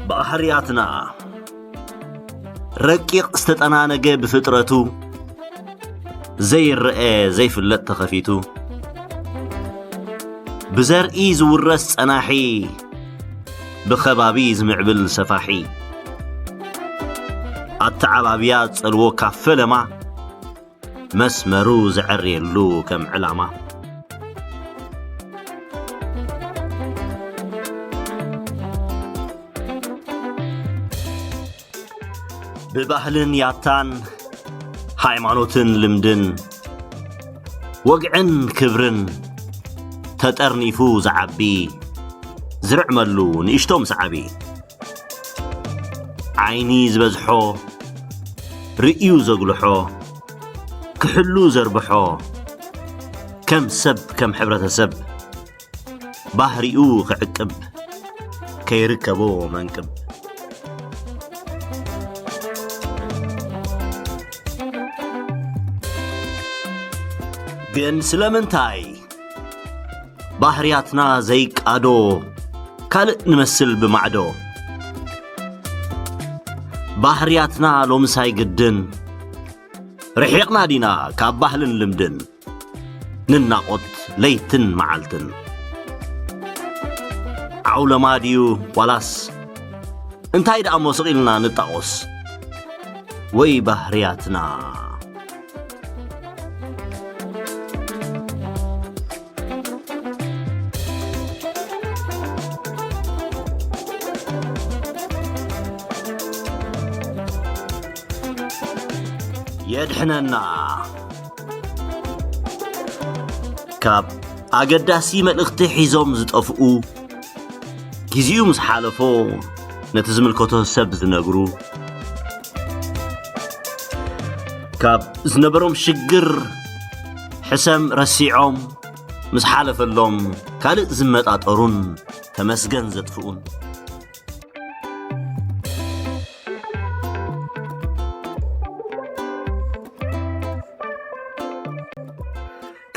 ባህርያትና ረቂቕ ዝተጠናነገ ብፍጥረቱ ዘይረአ ዘይፍለጥ ተኸፊቱ ብዘርኢ ዝውረስ ጸናሒ ብኸባቢ ዝምዕብል ሰፋሒ ኣተዓባብያ ጸልዎ ካብ ፈለማ መስመሩ ዘዐርየሉ ከም ዕላማ ብባህልን ያታን ሃይማኖትን ልምድን ወግዕን ክብርን ተጠርኒፉ ዝዓቢ ዝርዕመሉ ንእሽቶም ሰዓቢ ዓይኒ ዝበዝሖ ርእዩ ዘጉልሖ ክሕሉ ዘርብሖ ከም ሰብ ከም ሕብረተሰብ ባህሪኡ ክዕቅብ ከይርከቦ መንቅብ። ግን ስለምንታይ ባህርያትና ዘይቃዶ ካልእ ንመስል ብማዕዶ? ባህርያትና ሎምስ ኣይግድን ርሒቕና ዲና ካብ ባህልን ልምድን ንናቖት ለይትን መዓልትን? ዓውለማ ድዩ ዋላስ እንታይ ደኣ እሞ ስቕ ኢልና ንጣቖስ? ወይ ባህርያትና የድሕነና ካብ ኣገዳሲ መልእኽቲ ሒዞም ዝጠፍኡ፣ ግዜኡ ምስ ሓለፎ ነቲ ዝምልከቶ ሰብ ዝነግሩ፣ ካብ ዝነበሮም ሽግር ሕሰም ረሲዖም ምስ ሓለፈሎም ካልእ ዝመጣጠሩን ተመስገን ዘጥፍኡን።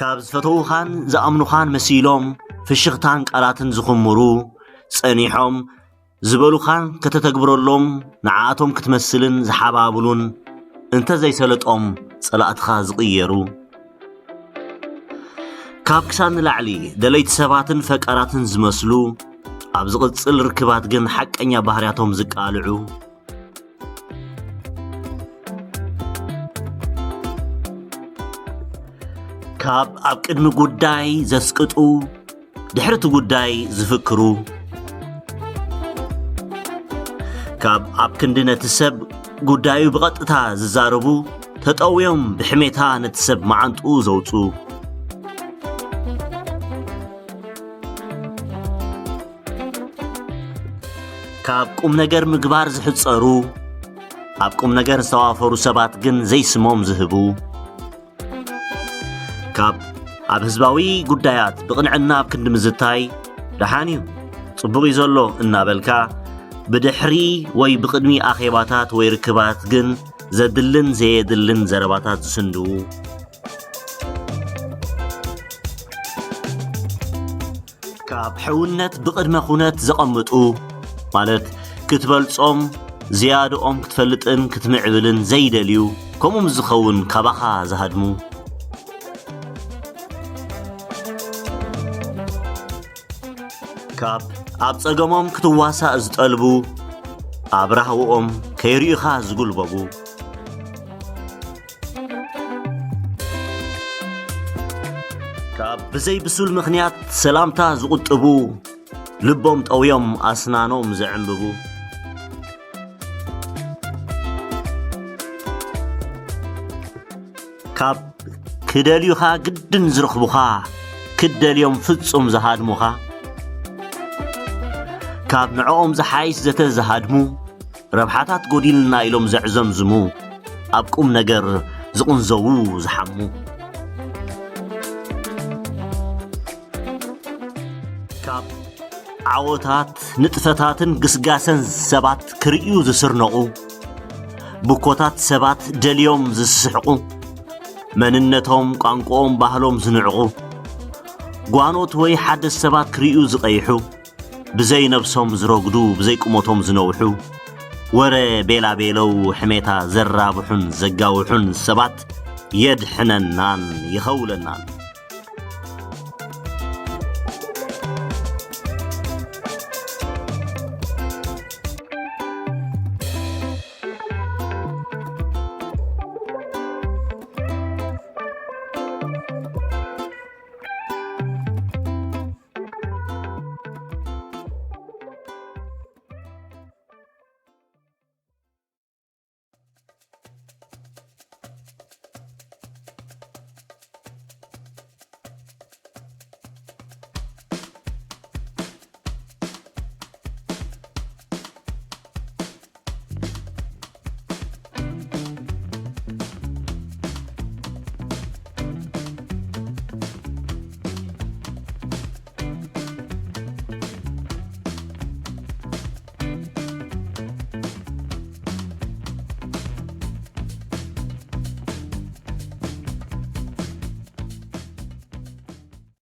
ካብ ዝፈተዉኻን ዝኣምኑኻን መሲሎም ፍሽኽታን ቃላትን ዝኹምሩ፣ ጸኒሖም ዝበሉኻን ከተተግብረሎም ንዓኣቶም ክትመስልን ዝሓባብሉን እንተ ዘይሰለጦም ጸላእትኻ ዝቕየሩ፣ ካብ ክሳብ ንላዕሊ ደለይቲ ሰባትን ፈቃራትን ዝመስሉ፣ ኣብ ዝቕጽል ርክባት ግን ሓቀኛ ባህርያቶም ዝቃልዑ፣ ካብ ኣብ ቅድሚ ጉዳይ ዘስቅጡ፣ ድሕሪ እቲ ጉዳይ ዝፍክሩ፣ ካብ ኣብ ክንዲ ነቲ ሰብ ጉዳዩ ብቐጥታ ዝዛረቡ፣ ተጠውዮም ብሕሜታ ነቲ ሰብ መዓንጥኡ ዘውጽኡ፣ ካብ ቁም ነገር ምግባር ዝሕጸሩ፣ ኣብ ቁም ነገር ዝተዋፈሩ ሰባት ግን ዘይስሞም ዝህቡ፣ ካብ ኣብ ህዝባዊ ጉዳያት ብቕንዕና ኣብ ክንዲ ምዝታይ፣ ደሓን እዩ፣ ጽቡቕ እዩ ዘሎ እናበልካ፣ ብድሕሪ ወይ ብቕድሚ ኣኼባታት ወይ ርክባት ግን ዘድልን ዘየድልን ዘረባታት ዝስንድዉ፣ ካብ ሕውነት ብቕድመ ኩነት ዘቐምጡ፣ ማለት ክትበልጾም፣ ዝያድኦም ክትፈልጥን ክትምዕብልን ዘይደልዩ፣ ከምኡ ምስ ዝኸውን ካባኻ ዝሃድሙ፣ ካብ ኣብ ጸገሞም ክትዋሳእ ዝጠልቡ፣ ኣብ ራህውኦም ከይርእዩኻ ዝጉልበቡ፣ ካብ ብዘይ ብሱል ምኽንያት ሰላምታ ዝቑጥቡ፣ ልቦም ጠውዮም ኣስናኖም ዘዕምብቡ፣ ካብ ክደልዩኻ ግድን ዝረኽቡኻ፣ ክትደልዮም ፍጹም ዝሃድሙኻ፣ ካብ ንዕኦም ዝሓይሽ ዘተ ዝሃድሙ፣ ረብሓታት ጎዲልና ኢሎም ዘዕዘምዝሙ፣ ኣብ ቁም ነገር ዝቕንዘዉ ዝሓሙ፣ ካብ ዓወታት ንጥፈታትን ግስጋሰን ሰባት ክርእዩ ዝስርነቑ፣ ብኮታት ሰባት ደልዮም ዝስሕቑ፣ መንነቶም፣ ቋንቋኦም፣ ባህሎም ዝንዕቑ፣ ጓኖት ወይ ሓደስ ሰባት ክርእዩ ዝቐይሑ፣ ብዘይ ነብሶም ዝረጉዱ፣ ብዘይ ቁመቶም ዝነውሑ፣ ወረ ቤላ ቤለው ሕሜታ ዘራብሑን ዘጋውሑን ሰባት የድሕነናን ይኸውለናን።